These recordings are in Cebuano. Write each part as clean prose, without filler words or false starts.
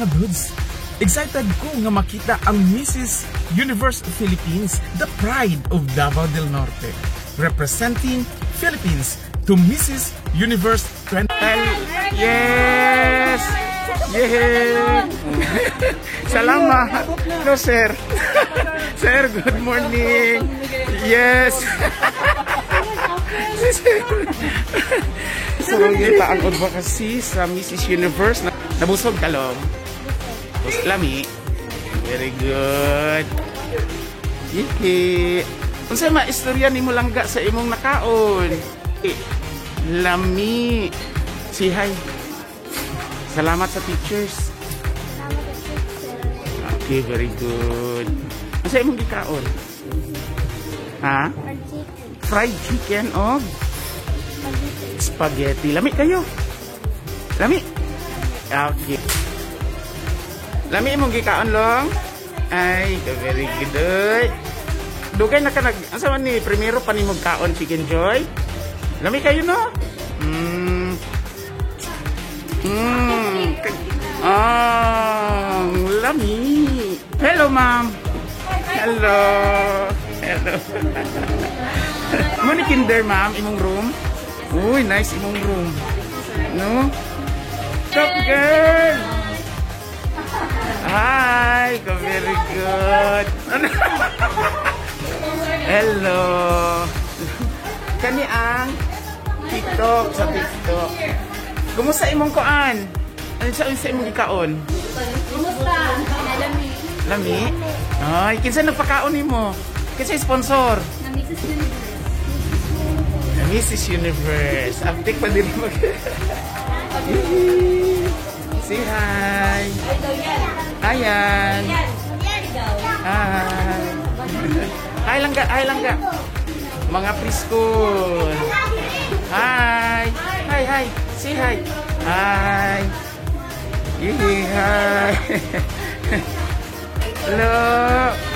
Mga dudes. Excited ko nga makita ang Mrs. Universe Philippines, the pride of Davao del Norte, representing Philippines to Mrs. Universe 20. Yes! Yeah! Salamat! No, sir. Sir, good morning. Yes. Sir. So, kita ang advocacy sa Mrs. Universe. Nabusog ka, Long? Lami. Very good. Yee. Unsa ma istorya nimo, langga, sa imong nakaon? Lami. Say hi. Salamat sa teachers. Okay, very good. Unsa imong gikaon? Ha? Fried chicken og spaghetti. Lami kayo. Lami. Okay. Lami imong gikaon, Long? Ay, very good. Oy. Dugay na ka nag asa man ni primero pa nimo kaon chicken joy? Lami kayo, no? Ah, lami. Hello, ma'am. Hello. Hello. Mo ni kinder, ma'am, imong room? Uy, nice imong room. No? Top girl. Hi, go, very good. Hello. Kani ang TikTok, sa TikTok. Kumusta imong kuan? Ano sa imong gikaon? Kumusta? Lami. Lami? Ay, kinsa nagpakaon nimo? Kinsa sponsor? Na Mrs. Universe. Mrs. Universe. Update pa din mag. Say hi. Ayan. Hi. Hi, langga, hi, langga. Mga preschool. Hi. Hi, hi. Say hi. Hi. Yee, hi. Hello.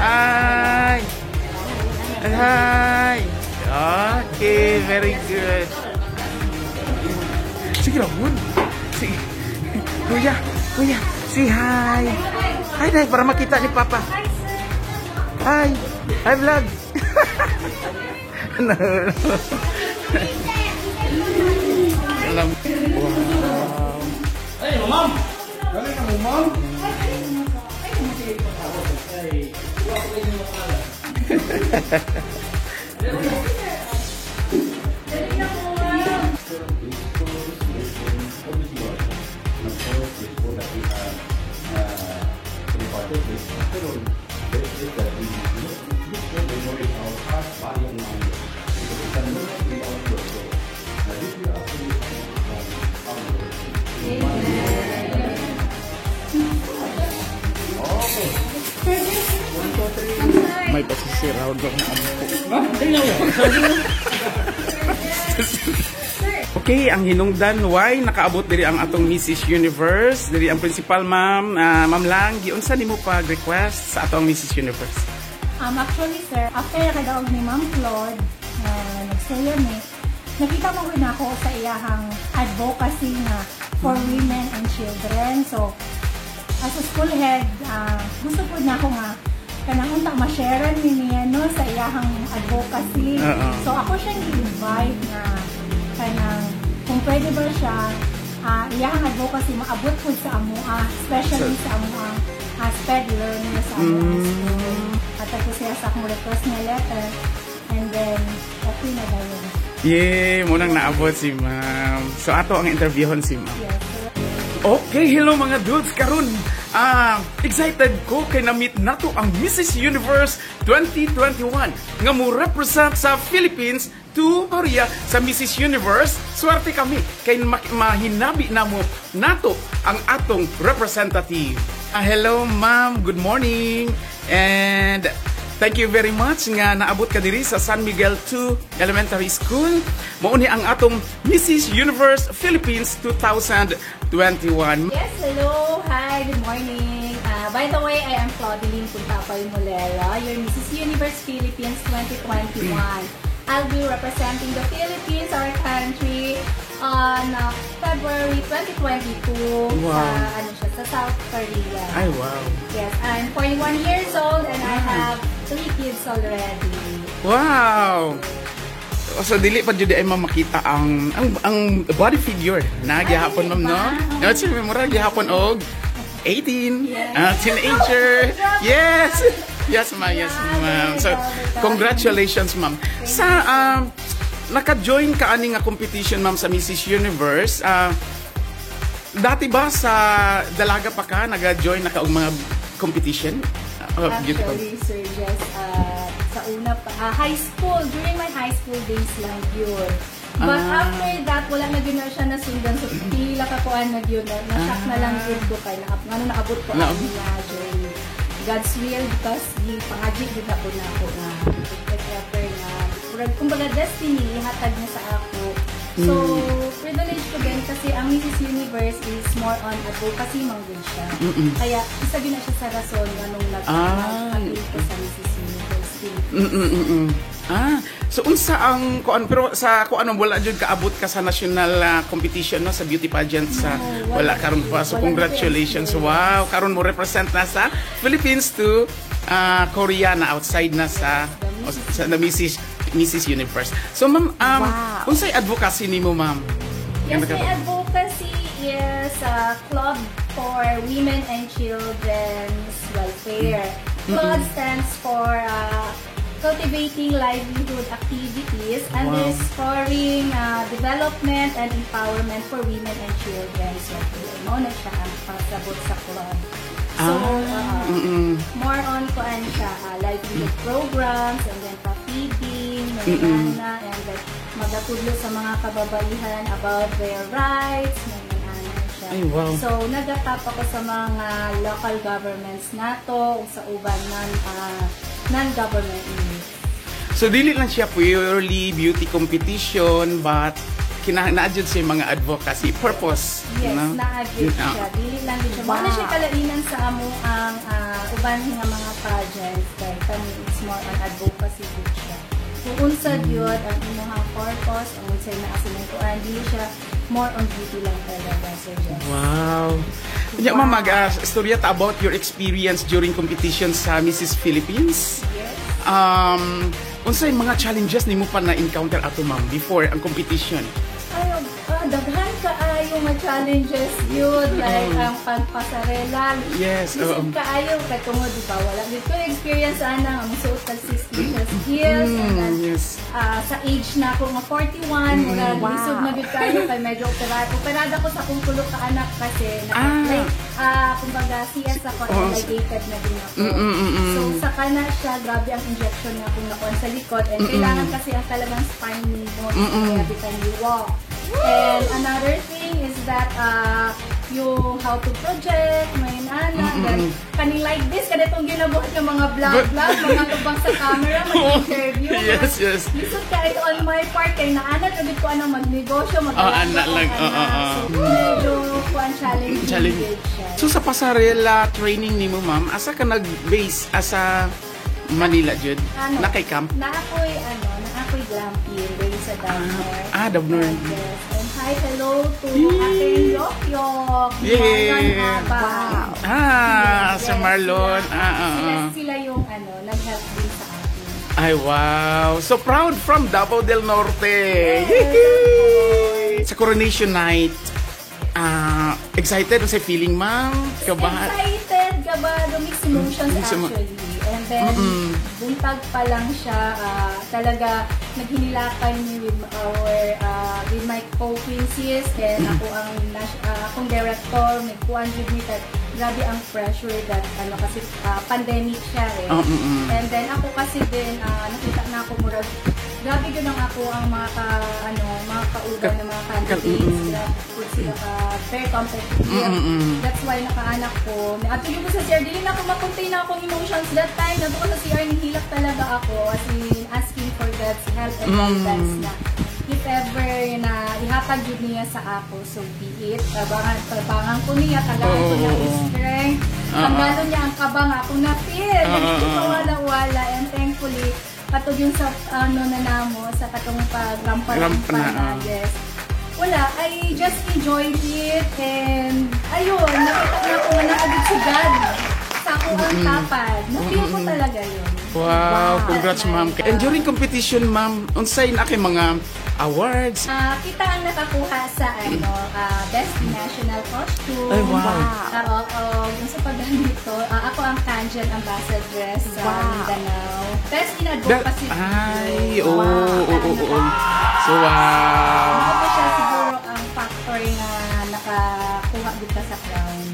Hi. Hi. Okay, very good. Sige lang, good. Sige. Kuya, kuya, say hi. Hi, dai, para makita ni Papa. Hi. Hi, vlog. No. Alam. Wow. Ay, ma'am! Galing na mo, ma'am! Ay, wala ko kayo makala. And of course, the school that we have imparted this afternoon, is that we look for memory our heart, body, and mind. Because we can learn without your soul. Now, this we are actually from our Lord. Okay. One, two, three. May pasisiraw daw ng ampo. Okay, ang hinungdan why nakaabot diri ang atong Mrs. Universe, diri ang principal, ma'am, ma'am Lang, giunsa nimo pag request sa atong Mrs. Universe? Actually, sir, after nakadaog ni Ma'am Claude, nagstorya ni, nakita mo rin ako sa iyahang advocacy nga for women and children. So, as a school head, gusto po na ako nga kanang unta ma-share ni niya, no, sa iyahang advocacy. Oo. So ako siyang i-invite nga kanang kung pwede ba siya iyahang advocacy maabot po sa amoa, especially sa amoa SPED learner sa amoa school. At tapos siya sa akong request nga letter and then okay na dayon. Yay, munang naabot si ma'am. So ato ang interviewon si ma'am. Yes, sir. Okay, hello mga dudes. Karon, excited ko kay na-meet nato ang Mrs. Universe 2021 nga mo represent sa Philippines to Korea sa Mrs. Universe. Swerte kami kay mahinabi namo nato ang atong representative. Hello ma'am, good morning. And thank you very much nga naabot ka diri sa San Miguel 2 Elementary School. Mao ni ang atong Mrs. Universe Philippines 2021. Yes, hello. Hi, good morning. By the way, I am Claudeline Puntapay Molera, your Mrs. Universe Philippines 2021. I'll be representing the Philippines, our country, on February 2022 sa, ano siya, sa South Korea. Ay, wow. Yes, I'm 41 years old and I have three kids already. Wow. So dili pa jud ay makita ang body figure na gihapon, ma'am, no. Ba? No, si mura gihapon og 18, teenager. Yes. Yes, ma'am. Yes, ma'am. So congratulations, ma'am. Sa naka-join ka ani nga competition, ma'am, sa Mrs. Universe. Dati ba sa dalaga pa ka naga-join na ka og mga competition? Beauty Actually, Sir Jess, sa una pa, high school, during my high school days lang yun. But after that, wala na gyud na siya nasundan. So, pila ka kuan na gyud. Na-shock na lang gyud ko kay ngano naabot ko ang nga journey. God's will because di pangaji gyud ako na ako nga if ever nga murag kumbaga destiny ihatag niya sa ako. So, privilege ko din kasi ang Mrs. Universe is more on advocacy man gud siya. Kaya isa gyud na siya sa rason nganong nag-appeal ko sa Mrs. Universe Philippines. Ah, so unsa ang kuan, pero sa kuan wala jud kaabot ka sa national competition, no, sa beauty pageant sa No, wala wala karon pa. So wala congratulations. ko. Wow, karon mo represent na sa Philippines to Korea na outside na sa the Mrs. Universe. So ma'am, unsay advocacy nimo, ma'am? Yes, my advocacy is a club for women and children's welfare. CLOD stands for Cultivating Livelihood Activities Underscoring Development and Empowerment for Women and Children's Welfare. Mao na siya ang pasabot sa club. So, more on kuan siya, livelihood programs, and then pa-feeding, mga and then magatudlo sa mga kababaihan about their rights, mga ana siya. Ay, wow. So, nagatap ako sa mga local governments nato, ug sa uban non-government units. So dili lang siya purely beauty competition but kina naa jud siya mga advocacy purpose, Yes, no? naa-gyud siya. Dili lang gyud siya. Mao na siya kalainan sa amo ang uban nga mga pageants kay kani it's more on advocacy gyud siya. Kung unsa gyud ang imuhang purpose, ang unsay naa sa imong kuan, dili siya more on beauty lang talaga, Sir Jess. Wow. Nya, ma'am, mag istorya ta about your experience during competition sa Mrs. Philippines. Yes. Unsay mga challenges nimo pa na encounter ato, ma'am, before ang competition? Ay, daghan kaayo nga challenges yun. Like, ang pagpasarela. Yes, oo. Lisod kaayo kay tungod, di ba? Wala gyud ko experience ana nga musuot kag 6 inches heels. And then, sa age na ako nga 41, murag lisod na gyud kayo kay medyo operada. Operada ko sa akong tulo ka anak kasi like, kumbaga CS ako, ligated na din ako. So sa kana siya, grabe ang injection nga akong nakuha sa likod and kailangan kasi ang talagang spine nimo every time you walk. And another thing is that yung how to project, may ana, then kaning like this, kanitong ginabuhat ng mga vlog, vlog, mga tubang sa camera, mag-interview. Yes. Lisod kaayo on my part, kay naana, gabit ko anang magnegosyo, mag Oh, ana lang, oo. So, medyo kuan challenging Challenge. gid siya. So sa pasarela training nimo, ma'am, asa ka nag-base? Asa Manila jud? Ano, Na kay camp? Na ako'y glamping diri sa Davnor. Ah, Davnor. Yes. And hi, hello to aking Yok Yok. Yeah. Marlon Aba. Ah, Yes, Sir Marlon. Sila, sila yung ano, nag-help din sa akin. Ay, wow. So proud from Davao del Norte. Yes, Yee! Sa coronation night, excited sa feeling, ma'am? Kabahan? Excited, kabado, mixed emotions Mixed actually. And then, buntag pa lang siya, talaga naghinilakan mi with my co-quincies and ako ang akong director, may kuan with me that grabe ang pressure that ano kasi pandemic siya eh. Oh, And then ako kasi din nakita na ako murag grabe gyud ang ako ang mga ka ano mga kauban ng mga candidates. Grabe pud sila ka very competitive. That's why nakaanak ko. Ato gyud ko sa CR, dili na ako ma-contain na akong emotions that time. Nato ko sa CR, nihilak talaga ako as in asking for God's help and guidance na if ever na ihatag jud niya sa ako, so be it. Tabangan, tabangan ko niya, tagaan ko niya ang strength. Tanggalon niya ang kabang ako na feel. Wala, wala. And thankfully, katog yung sa ano na namo, sa katong pagrampa-rampa Rampa na, na, yes. Wala, I just enjoyed it and ayun, nakita na ko nga. ang tapad. Na-feel ko talaga yun. Wow, congrats, ma'am. And during competition, ma'am, unsay na kay mga awards? Ah, kita ang nakakuha sa ano, Best National Costume. Ay, wow. Ah, oo, yung sa pagganito, ako ang Kanjan Ambassadress sa Mindanao. Best in Advocacy. Ay, Video. oo, oo. So, wow. Ano pa siya siguro ang factor nga nakakuha dito sa crown.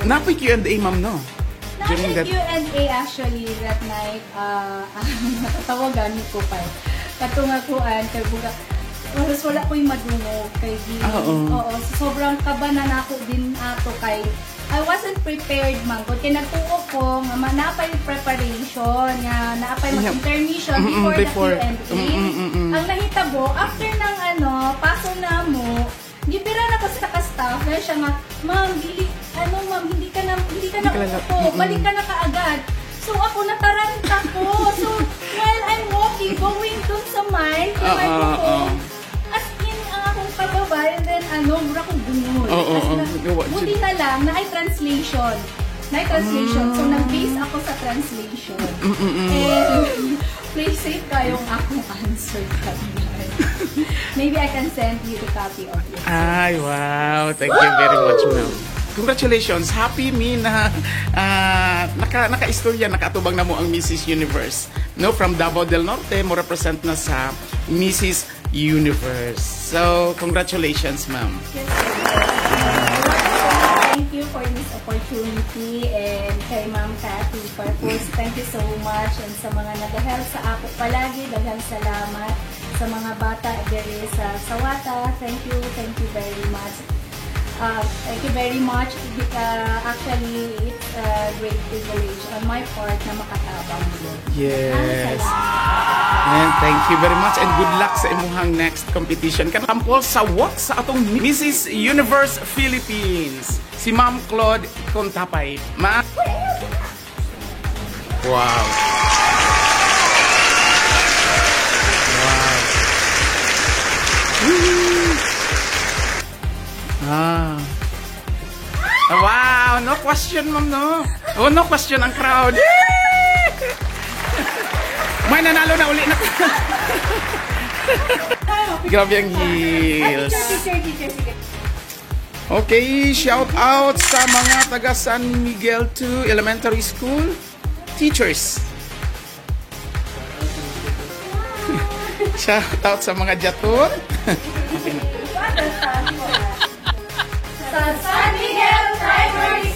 Napoy Q&A, ma'am, no? During During that- Q&A actually that night, natatawagan ko pa. Katungakuan, kay buga, halos wala ko'y madungog kay di, Ah, oo. Oo, so sobrang kaba na nako din ato kay I wasn't prepared man gud kay nagtuo ko nga naapay preparation nga naapay mag-intermission before, Before. the Q&A. Ang nahitabo after ng ano, paso na mo, gipira na ko sa ka-staff na siya nga, "Ma'am, dili ano ma'am, hindi ka na Hindi ka na- uupo, balik ka na kaagad." So ako nataranta ko. So while I'm walking, going dun sa mic, yung microphone, as in, ang akong pababa, and then ano, mura kong bungol. As in, buti na lang, na translation. Na translation. So, nag-base ako sa translation. And, play safe kayong akong answer kanina. Maybe I can send you the copy of it. Ay, wow. Thank you very much, ma'am. Congratulations. Happy me na naka-istorya, nakaatubang na mo ang Mrs. Universe. No, from Davao del Norte, mo represent na sa Mrs. Universe. So, congratulations, ma'am. Yes, sir. Thank you for this opportunity and kay Ma'am Kathy Parpus, thank you so much and sa mga nag-help sa ako palagi, daghang salamat sa mga bata diri sa Sawata. Thank you very much. Thank you very much. Actually, it's a great privilege on my part na makatabang yun. Yes. Salamat. And thank you very much and good luck sa imuhang next competition. Kanampol sa walk sa atong Mrs. Universe Philippines. Si Ma'am Claude Contapay. Ma. Wow. Wow. Woo! Ah. Wow, no question, ma'am, no. Oh, no question ang crowd. May nanalo na uli na. Grabe ang heels. Ay, teacher, teacher, teacher, sige. Okay, shout out sa mga taga San Miguel 2 Elementary School teachers. Shout out sa mga jaton. Sa San Miguel Primary